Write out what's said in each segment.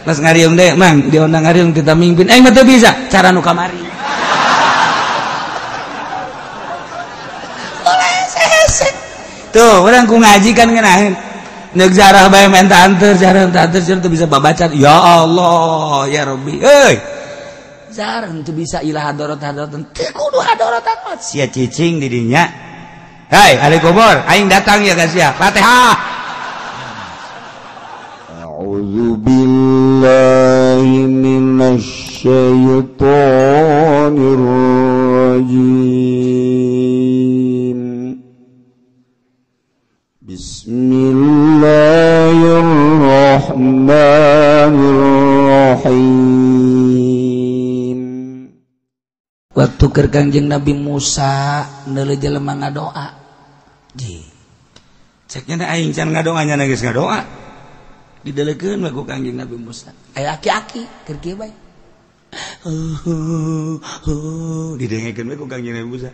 Pas ngariung deh, mang diondang ngariung kita mimpin. Aing mah teu bisa, cara nu kamari. Tuh, orang ku ngaji kan ngeunaheun. Neuk zarah bae menta anteur, zarah menta anteur teu bisa babaca. Ya Allah, ya Rabbi. Euy. Zarah teu bisa ilah hadorot hadorot. Teu kudu hadorot hadorot. Sia cicing di dinya. Hai, ahli kubur, aing datang ya guys ya. Fatihah. A'udzu billahi minasy syaithanir rajim. Bismillahirrahmanirrahim. Waktu keur Kangjeng Nabi Musa neuleuh jelema ngadoa. Ji. Ceknya aing can ngadoa nya geus ngadoa. Didelekeun we ku Kangjeng Nabi Musa. Aya aki-aki keur kieu bae. Didengekeun we ku Kangjeng Nabi Musa.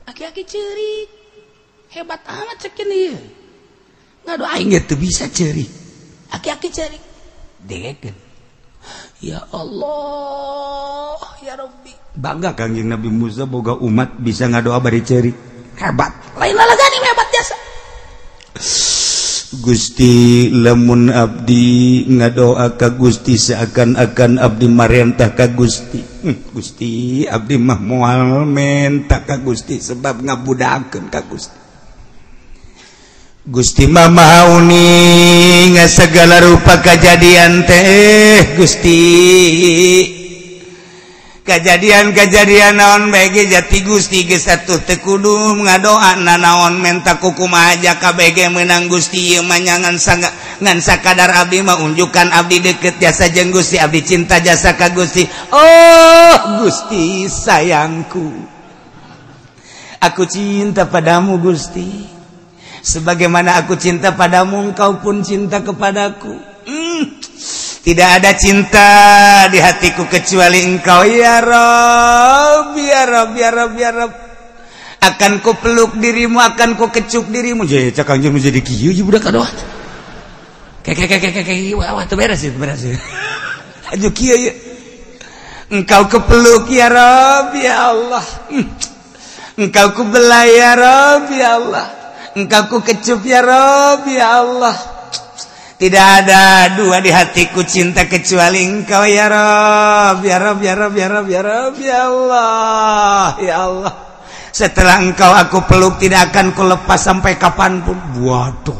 Aki-aki ceurik. Hebat amat cekin ieu. Ngadoa aing ge teu bisa ceurik. Aki-aki ceurik. Dengekeun. Ya Allah, ya Rabbi. Bangga Kangjeng Nabi Musa boga umat bisa ngadoa bari ceurik. Hebat. Lain lalagani hebat jasa. Gusti lamun abdi ngadoa ka Gusti seakan-akan abdi marentah ka Gusti. Gusti abdi mah moal menta ka Gusti sebab ngabudakeun ka Gusti. Gusti mah maha uning segala rupa kajadian teh Gusti. Kajadian-kajadian naon bae ge jati Gusti geus atuh teu kudu ngadoa nanaon menta kukumaha aja kabeh ge meunang Gusti ieu mah ngan sakadar abdi mah unjukan abdi deukeut jasa jeung Gusti abdi cinta jasa ka Gusti. Oh Gusti sayangku, aku cinta padamu Gusti, sebagaimana aku cinta padamu engkau pun cinta kepadaku. Tidak ada cinta di hatiku kecuali engkau ya Rob, ya Rob, ya Rob, ya Rob. Akan ku peluk dirimu, akan ku kecup dirimu. Jadi cak Kangjeng jadi kieu ieu budak kadoa. Kayak wah teu beres ieu, beres ieu. Aju kieu ieu. Engkau kepeluk ya Rob, ya Allah. Engkau ku belai ya Rob, ya Allah. Engkau ku kecup ya Rob, ya Allah. Tidak ada dua di hatiku cinta kecuali engkau ya Rob, ya Rob, ya Rob, ya Rob, ya Rob, ya Allah, ya Allah. Setelah engkau aku peluk tidak akan ku lepas sampai kapanpun. Waduh.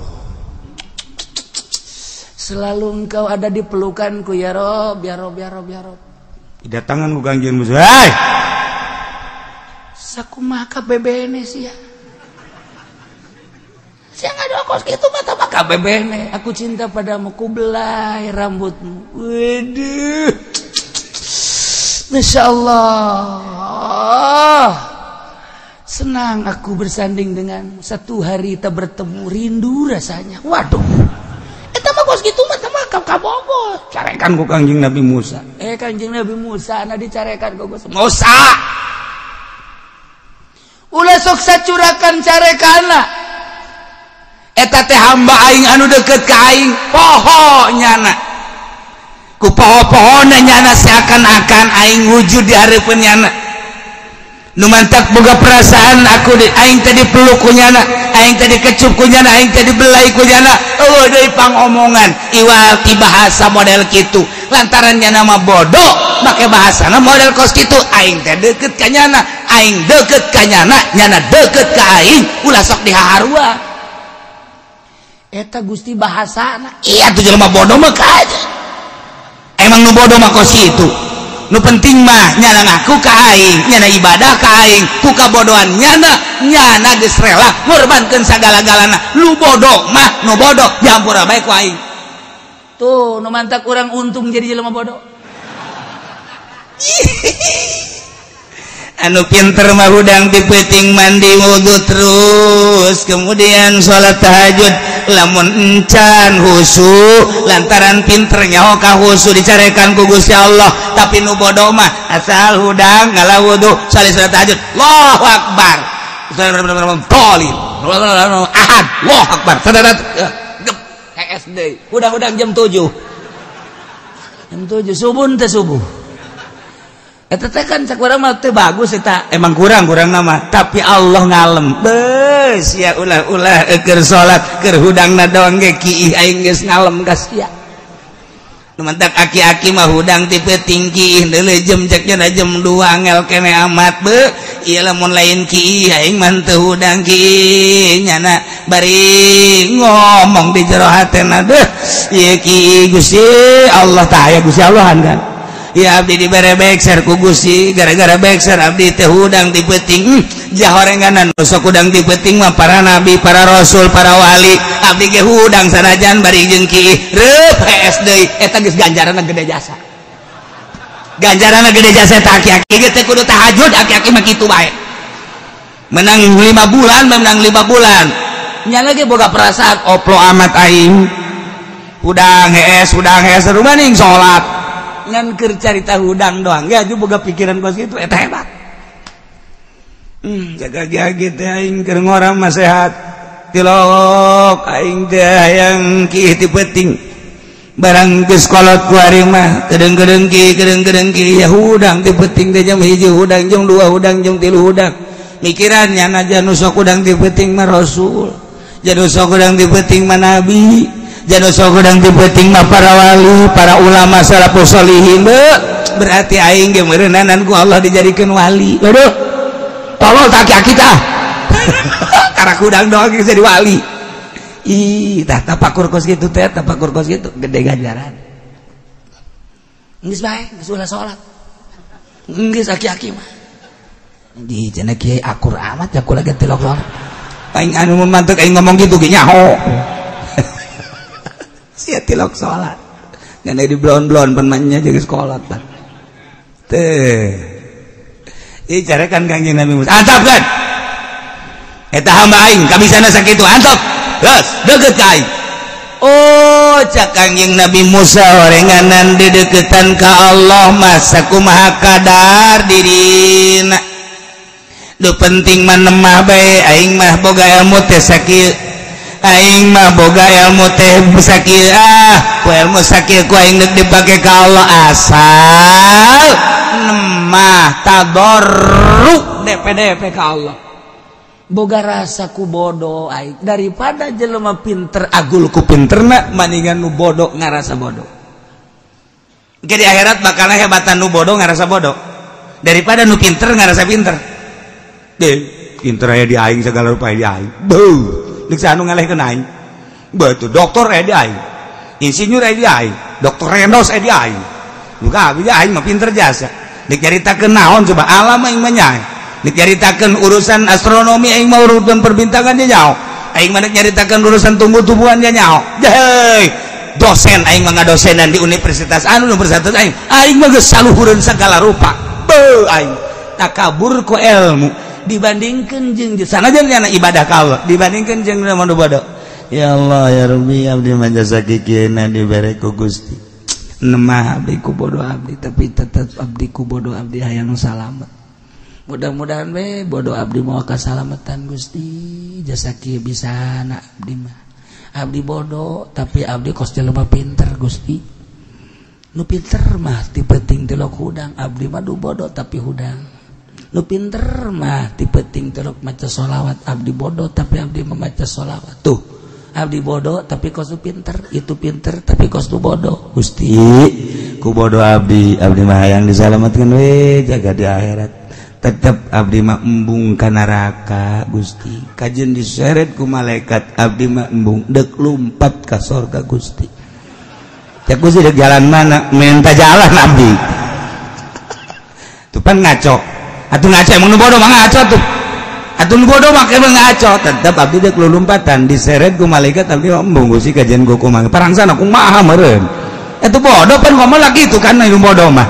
Selalu engkau ada di pelukanku ya Rob, ya Rob, ya Rob, ya Rob. Kedatangan ku Kangjeng Musa. Hei. Sakumaha kabebene sia. Saya nggak ada kos gitu mata maka bebene. Aku cinta padamu, ku belai rambutmu. Waduh, Masya Allah. Senang aku bersanding denganmu. Satu hari tak bertemu, rindu rasanya. Waduh, eta mah kos gitu mata maka kabogo. Carekan ku Kangjeng Nabi Musa. Kangjeng Nabi Musa, na dicarekan ku Musa. Ulah sok sacurakan carekana. Eta teh hamba aing anu deket ka aing poho nyana ku poho-pohona nyana seakan-akan aing wujud di hareupeun nyana nu mantak boga perasaan aku di aing teh dipeluk ku nyana, aing teh dikecup ku nyana, aing teh dibelai ku nyana. Eueuh deui pangomongan iwal ti bahasa model kitu lantaran nyana mah bodoh make bahasana model kos kitu. Aing teh deket ka nyana, aing deket ka nyana, nyana deket ka aing, ulah sok dihaharua. Eta Gusti bahasana. Iya tuh jelema bodoh mah aja. Emang nu bodoh mah kos kitu. Nu penting mah nyana ngaku ka aing, nyana ibadah ka aing, ku kabodohan nyana, nyana geus rela ngorbankeun sagala-galana. Lu bodoh mah nu bodoh dihampura bae ku aing. Tuh nu mantak urang untung jadi jelema bodoh. Anu pinter mah hudang di peuting mandi wudu terus kemudian sholat tahajud lamun encan husu lantaran pinter nyaho ka husu dicarekan ku Gusti Allah. Tapi nu bodoh mah asal hudang ngalah wudu salat tahajud Allahu akbar ahad Allahu akbar SD hudang-hudang jam 7. Jam 7 subuh teh subuh. Eta teh kan cak urang mah teu bagus eta, emang kurang-kurang nama, tapi Allah ngalem. Beus ya ulah-ulah keur salat, keur hudangna doang ge kiih aing geus ngalem ka sia. Nu mantak aki-aki mah hudang ti peuting kiih deuleu jam cek nya jam 2 angel kene amat be. Ieu lamun lain kiih aing mah teu hudang kiih nyana bari ngomong di jero hatena deuh ieu kiih Gusti Allah tah aya Gusti Allahan kan. Ya abdi dibere bekser ku Gusti gara-gara bekser abdi teh hudang ti peuting jahorenganan sok hudang ti peuting mah para nabi, para rasul, para wali abdi ge hudang sanajan bari jeung kiih reup hees deui eta geus ganjaranna gede jasa. Ganjaranna gede jasa eta aki-aki ge teh kudu tahajud aki-aki mah kitu bae. Menang 5 bulan, menang 5 bulan. Nya lagi boga perasaan oplo amat aing. Hudang hees rumaning salat. Ngan keur carita hudang doang ya ju boga pikiran kos kitu eta hebat. Jaga ge teh aing keur ngora mah sehat. Tilok aing teh hayang kiih ti peuting. Barang geus kolot ku ari mah kedeung-kedeung ki ya hudang ti peuting teh jam 1 hudang jam 2 hudang jam 3 hudang. Mikiran nya aja nu sok hudang ti peuting mah rasul, janu sok hudang ti peuting mah nabi. Janu sok hudang ti peuting mah para wali, para ulama salafus sholihin. Berarti aing ge meureunanan ku Allah dijadikeun wali. Aduh. Tolol tak aki-aki tah. Karak hudang doang geus jadi wali. Ih, tah tapakur kos kitu teh, tapakur kos kitu gede ganjaran. Geus bae, geus ulah salat. Geus aki-aki mah. Di cenah kiai akur amat ya kula ge tilok salat. Aing anu mantek aing ngomong kitu ge nyaho. Sia tilok salat. Ngan di blon-blon pan mah jeung sekolah pan. Teh. Ieu carekan Kangjeng Nabi Musa. Antap kan? Eta hamba aing kabisana sakitu antap. Geus, deukeut ka aing. Oh, cak Kangjeng Nabi Musa orenganan dideukeutan ka Allah mah sakumaha kadar dirina. Nu penting mah nemah bae aing mah boga ilmu teh sakieu. Aing mah boga ilmu teh sakieu ah, ku ilmu sakieu ku aing deuk dipake ka Allah asal nemah tadarru DPDP ka Allah. Boga rasa ku bodoh aing daripada jelema pinter agul ku pinterna maningan nu bodoh ngarasa bodoh. Ke di akhirat bakal hebatan nu bodoh ngarasa bodoh daripada nu pinter ngarasa pinter. Deh, pinter aya di aing segala rupa di aing. Beuh, deuk anu ngalehkeun aing. Beuh, doktor aya di aing. Insinyur aya di aing, doktor Rendos aya di aing. Muka abdi aing mah pinter jasa. Deuk nyaritakeun naon coba alam aing mah nyae. Deuk nyaritakeun urusan astronomi aing mah urusan perbintangan dia nyaho. Aing mah deuk nyaritakeun urusan tumbuh-tumbuhan dia nyaho. Heuy, dosen aing mah ngadosenan di universitas anu universitas aing. Aing mah geus saluhureun segala rupa. Beuh aing takabur ku ilmu dibandingkeun jeung sanajan nyana ibadah ka Allah dibandingkeun jeung nu bodoh. Ya Allah ya Rabbi abdi mah jasa kikieuna dibere ku Gusti. Nemah abdi ku bodoh abdi tapi tetep abdi ku bodoh abdi hayang salamet. Mudah-mudahan we bodoh abdi moal kasalamatan Gusti jasa kieu bisana abdi mah. Abdi bodoh tapi abdi kos jelema pinter Gusti. Nu pinter mah ti peuting tilok hudang abdi mah du bodoh tapi hudang. Nu pinter mah ti peuting tilok maca sholawat abdi bodoh tapi abdi membaca sholawat. Tuh abdi bodoh tapi kos nu pinter, itu pinter tapi kos nu bodoh. Gusti ku bodoh abdi, abdi mah hayang disalametkeun we jaga di akhirat. Tetep abdi mah embung ka neraka Gusti. Kajeun diseret ku malaikat abdi mah embung deuk lumpat ka sorga Gusti. Cek Gusti deuk jalan mana? Minta jalan abdi. Tuh pan ngaco. Atuh ngaco emang nu bodoh mah ngaco tuh. Atuh nu bodoh mah emang ngaco. Tetep abdi deuk lulumpatan diseret ku malaikat abdi mah embung Gusti kajeun ku kumaha. Parangsana kumaha meureun. Eta bodoh pan ngomong lagi itu kan nu bodoh mah.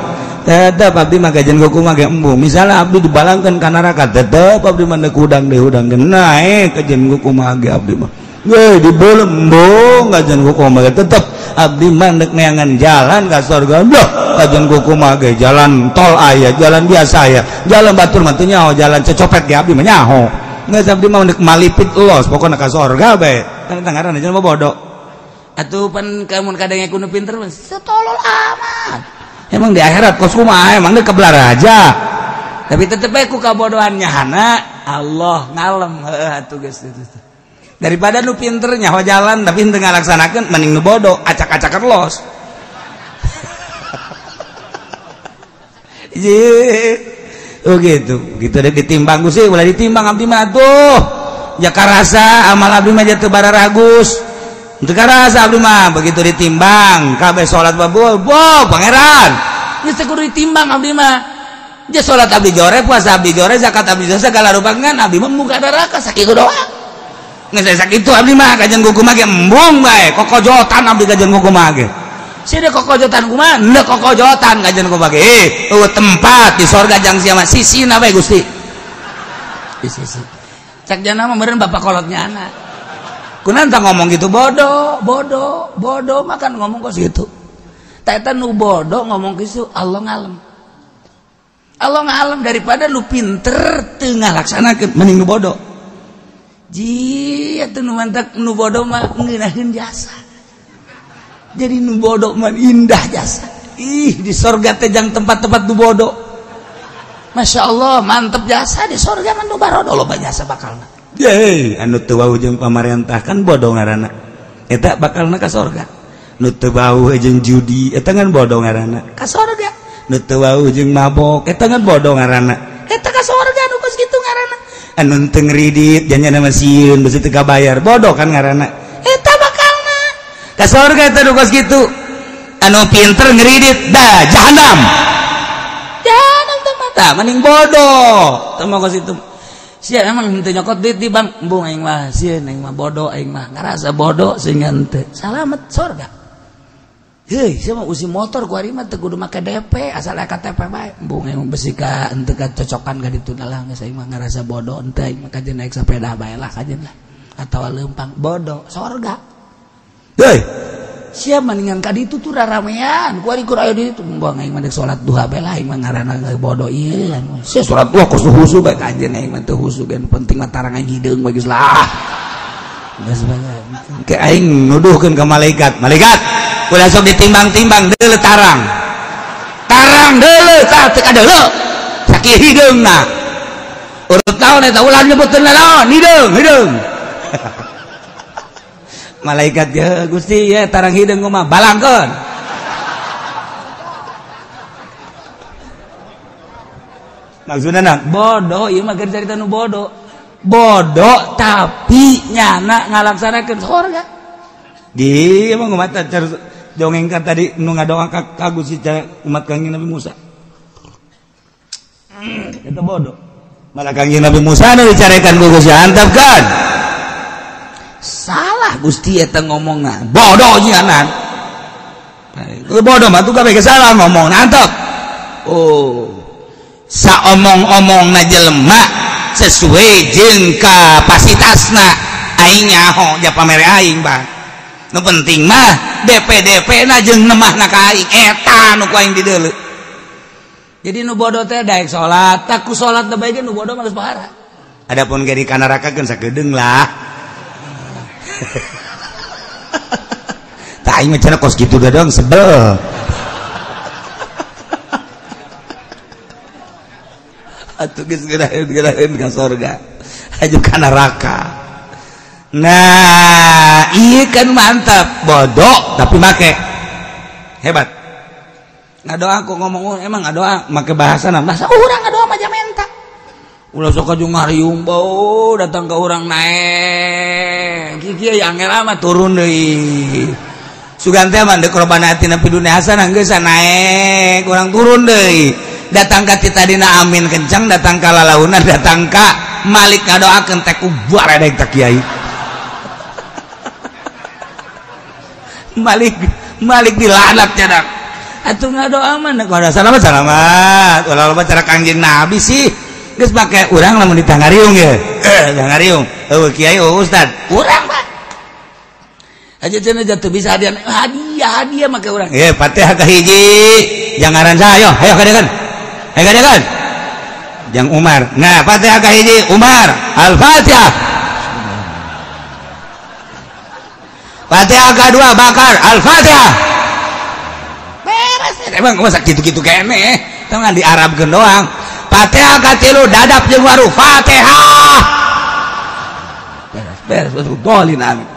Tetep abdi mah kajeun ku kumaha ge embung. Misalnya abdi dibalangkeun ka neraka tetep abdi mah deuk hudang deui hudang ge naek kajeun ku kumaha ge abdi mah. Ge dibeuleum embung kajeun ku kumaha ge tetep abdi mah deuk neangan jalan ka surga. Loh, kajeun ku kumaha ge jalan tol aya, jalan biasa aya, jalan batur mah teu nyaho, jalan cecopet ge abdi mah nyaho. Geus abdi mah deuk malipit los pokona ka surga bae. Kan ngaranna jelema bodoh. Atuh pan kamun kadang ku nu pinter mah setolol amat. Emang di akhirat kos kumaha emang deuk kebelar aja. Tapi tetep bae ku kabodohan nyahana Allah ngalem heuh atuh geus itu. Daripada nu pinter nyaho jalan tapi henteu ngalaksanakeun mending nu bodoh acak-acakan los. Oh gitu. Gitu deh ditimbang Gusti, ulah ditimbang abdi mah atuh. Ya karasa amal abdi mah teu bararagus. Teu karasa abdi mah begitu ditimbang kabeh salat babul, bo pangeran. Geus teu kudu ditimbang abdi mah. Ja salat abdi jore, puasa abdi jore, zakat abdi jore, segala rupa ngan abdi mah muka neraka sakitu doang. Geus sakitu abdi mah kajeun kumaha ge embung bae, kokojotan abdi kajeun kumaha ge. Sia kokojotan kumaha? Henteu kokojotan kajeun kumaha ge. Eueuh tempat di sorga jang sia mah sisina bae Gusti. Di sisi. Cak jana mah meureun bapak kolotnya anak. Kunaon tah ngomong gitu bodoh, bodoh, bodoh makan ngomong kos gitu. Tah eta nu bodoh ngomong kitu Allah ngalem. Allah ngalem daripada lu pinter teu ngalaksanakeun mending nu bodoh. Ji atuh nu mantak nu bodoh mah ngeunaheun jasa. Jadi nu bodoh mah indah jasa. Ih di sorga teh jang tempat-tempat nu bodoh. Masya Allah mantep jasa di sorga mah nu barodo loba jasa bakalna. Ye anu teu wau jeung pamarentah kan bodoh ngaranna. Eta bakalna ka sorga. Nu teu wau jeung judi eta kan bodoh ngaranna. Ka sorga. Nu teu wau jeung mabok eta kan bodoh ngaranna. Eta ka sorga nu kos kitu ngaranna. Anu teu ngridit janjana mah sieun beusi teu kabayar bodoh kan ngaranna. Eta bakalna ka sorga eta nu kos kitu. Anu pinter ngridit dah jahanam. Jahanam teh mata mending bodoh. Teu mah kos kitu. Sia emang henteu nyokot duit di bank, embung aing mah sieun aing mah bodoh aing mah ngarasa bodoh sehingga henteu. Salamet sorga. Heuy, sia mah usi motor ku ari mah teu kudu make DP, asal KTP bae. Embung aing mah besi ka henteu kacocokan ka ditu lah geus aing mah ngarasa bodoh henteu aing mah kajeun naik sepeda bae lah kajeun lah. Atawa leumpang bodoh sorga. Heuy, sia mendingan ka ditu tuh raramean ku ari kur aya di ditu embung aing mah deuk salat duha bae lah aing mah ngaranna bodoh ieu. Sia salat duha kos husu bae kajeun aing mah teu husu ge penting mah tarang aing hideung bae geus lah. Geus bae. Ke aing nuduhkeun ka malaikat, malaikat ulah sok ditimbang-timbang deuleu tarang. Tarang deuleu tah teu kadeuleu. Sakieu hideungna. Urut naon eta ulah nyebutkeun naon hideung, hideung. Malaikat ya Gusti ya tarang hideung mah balangkeun. Maksudna na bodoh ieu mah keur carita nu bodoh. Bodoh tapi nyana ngalaksanakeun sorga. Di emang umat dongeng kan tadi nu ngadoa ka Gusti umat Kangjeng Nabi Musa. Eta bodoh. Malah Kangjeng Nabi Musa nu dicarekan ku Gusti antap kan. Salah Gusti eta ngomongna. Bodoh nyanan. Bodoh mah tuh kabeh salah ngomong antep. Oh. Saomong-omongna jelema sesuai jeung kapasitasna aing nyaho ja pamere aing bang. Nu penting mah DP-DP na jeung nemahna ka aing eta nu ku aing dideuleu. Jadi nu bodoh teh daek salat, tak ku salat teh bae ge nu bodoh mah geus pahara. Adapun ge di kanaraka keun sakedeung lah. Tah aing mah cenah kos kitu doang sebel. Atuh geus geuraheun ka sorga. Aju ka neraka. Nah, iya kan mantap, bodoh tapi make. Hebat. Ngadoa aku ngomong emang ngadoa make bahasa na bahasa urang ngadoa mah jamenta. Ulah sok aju ngariung bau datang ke urang naek. Kieu angel amat turun deui. Sugan teh mah deuk robana atina fid dunya hasanah geus naek, urang turun deui. Datang ka ti tadina amin kencang, datang ka lalaunan, datang ka Malik ngadoakeun teh ku baredeg ta kiai. Malik Malik dilaknat nyadak. Atuh ngadoa mah kada salamat salamat. Ulah loba cara Kangjeng Nabi sih. Geus make urang lamun ditangariung ye. Tangariung. Eueuh kiai eueuh ustad. Urang mah. Aja cenah jatuh bisa hadiah hadiah hadiah make urang. Ye Fatihah ka hiji. Jangaran saha ayo, ayo kadekan. Ayo kadekan. Jang Umar. Nah, Fatihah ka hiji Umar. Al-Fatihah. Fatihah kedua bakar Al-Fatihah. Beres emang masa gitu-gitu kene tong di Arabkeun doang. Fatihah katilu dadap jeung waru Fatihah. Beres beres dolin amin.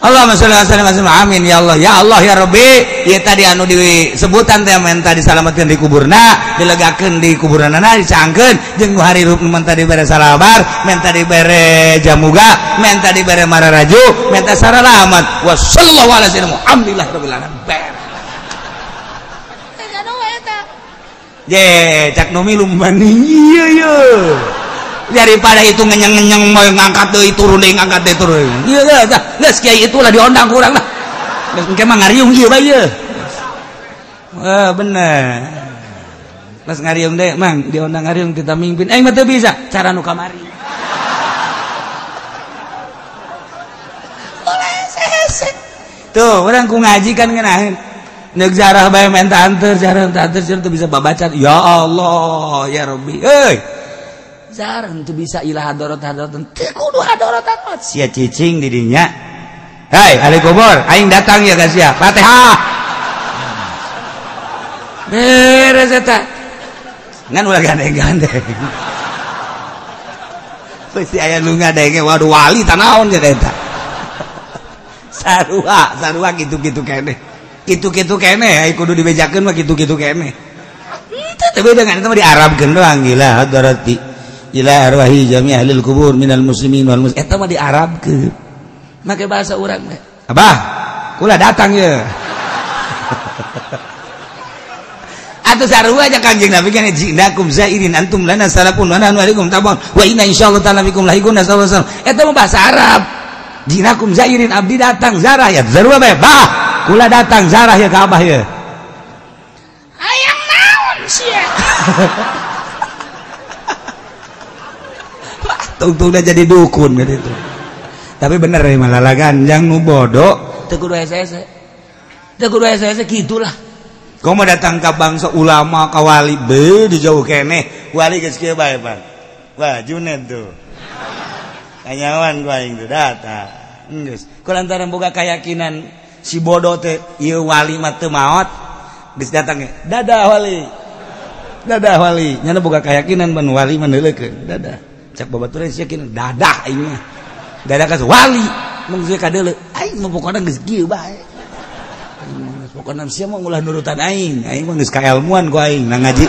Allahumma sholli wa sallim amin ya Allah ya Allah ya Rabbi. Ieu tadi anu disebutan teh menta disalametkeun di kuburna, dilegakeun di kuburanana, dicangkeun jeung nu harirup menta dibere salabar, menta dibere jamuga, menta dibere mararaju, menta saralamat. Wa sallallahu alaihi wasallam alhamdulillah rabbil alamin. Ye, cak nu milu maning ieu ye. Daripada itu ngenyeng-ngenyeng mau ngangkat deui turun deui ngangkat deui turun. Ieu geus geus kiai itulah diondang ku urang lah. Geus engke mah ngariung ieu bae ieu. Wah bener. Pas ngariung deui mang diondang ngariung kita mimpin. Aing mah teu bisa cara nu kamari. Hese. Tuh urang ku ngaji kan ngeunaheun. Neuk jarah bae menta anteur, jarah menta anteur teu bisa babaca. Ya Allah, ya Rabbi. Euy. Jarang tuh bisa ilah hadorot hadorot teu kudu hadorot hadorot sia cicing di dinya. Hei ahli kubur aing datang ya guys ya Fatihah beres eta ngan ulah gandeng-gandeng pasti aya nu ngadenge waduh wali tanaon ya eta sarua sarua kitu-kitu keneh kitu-kitu keneh ai kudu dibejakeun mah kitu-kitu keneh teu beda ngan eta mah diarabkeun doang gila hadoroti ila arwahi jami' ahlil kubur minal muslimin wal muslimat eta mah diarabkeun make bahasa urang we abah kula datang ye atuh sarua aja Kanjeng Nabi kan jinakum zairin antum lana salafun wa nahnu alaikum tabun wa inna insyaallah ta'ala bikum lahiqun sallallahu alaihi wasallam eta mah bahasa Arab jinakum zairin abdi datang zarah ya sarua bae bah kula datang zarah ya ka abah ye hayang naon sia. Tungtung udah jadi dukun gitu. Tapi bener ya malah lagan yang nu bodoh teu kudu hese-hese. Teu kudu hese-hese gitulah. Kau mau datang ke bangsa ulama ka wali be di jauh keneh, wali geus kieu bae, Bang. Wah, Junet tuh. Kanyawan ku aing tuh datang. Geus. Ku lantaran boga keyakinan si bodoh teh ieu wali mah teu maot, geus datang dadah wali. Dadah wali. Nyana boga keyakinan ban wali mah neuleukeun, dadah. Cak babaturan sia kina dadah aing mah. Dadah ka wali, mun geus kadeuleu aing mah pokona geus kieu bae. Pokona sia mah ulah nurutan aing, aing mah geus kaelmuan ku aing na ngaji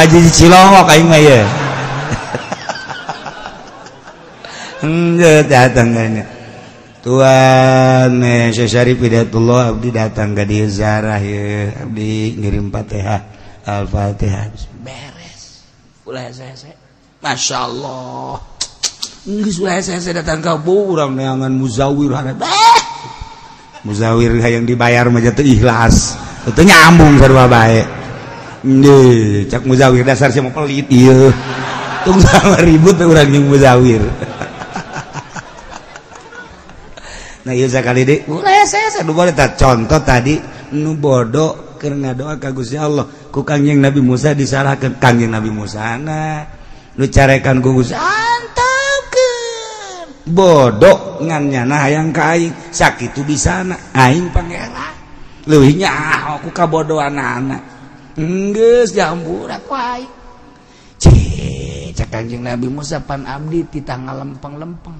di Cilongok aing mah ye. Heuh datang ka Tuan Syekh Syarif Hidayatullah abdi datang ka dieu ziarah ye, abdi ngirim Fatihah, Al-Fatihah beres. Ulah hese-hese. Masya Allah geus ulah hese-hese datang ka urang neangan muzawir harap muzawir hayang dibayar mah teu ikhlas teu nyambung sarua bae. Nggih cak muzawir dasar sia mah pelit ieu tung sama ribut urang jeung muzawir. Nah ieu sakali deui ulah hese-hese nu boleh tah contoh tadi nu bodoh keur ngadoa ka Gusti Allah ku Kangjeng Nabi Musa disalahkeun Kangjeng Nabi Musa na nu carekan ku Gusti antepkeun bodoh ngan nyana hayang ka aing sakitu bisana aing pangeran leuwih nyaho ku kabodohanana geus dihampura ku aing. Cek cek Kanjeng Nabi Musa pan abdi titah ngalempeng-lempeng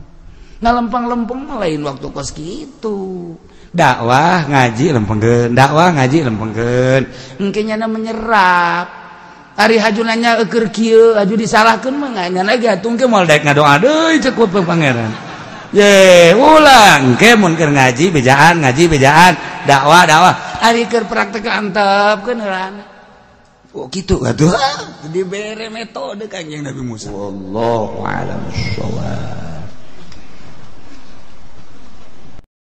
ngalempeng-lempeng mah lain waktu kos kitu dakwah ngaji lempengkeun dakwah ngaji lempengkeun engke nyana menyerap. Ari haju nanya eukeur kieu haju disalahkeun mah nyana ge atuh engke moal daek ngadoa deui cek ku pangeran. Ye, ulah engke mun keur ngaji bejaan dakwah dakwah. Ari keur praktek antepkeun heulana. Oh kitu atuh. Dibere metode Kanjeng Nabi Musa. Wallahu a'lam bissawab.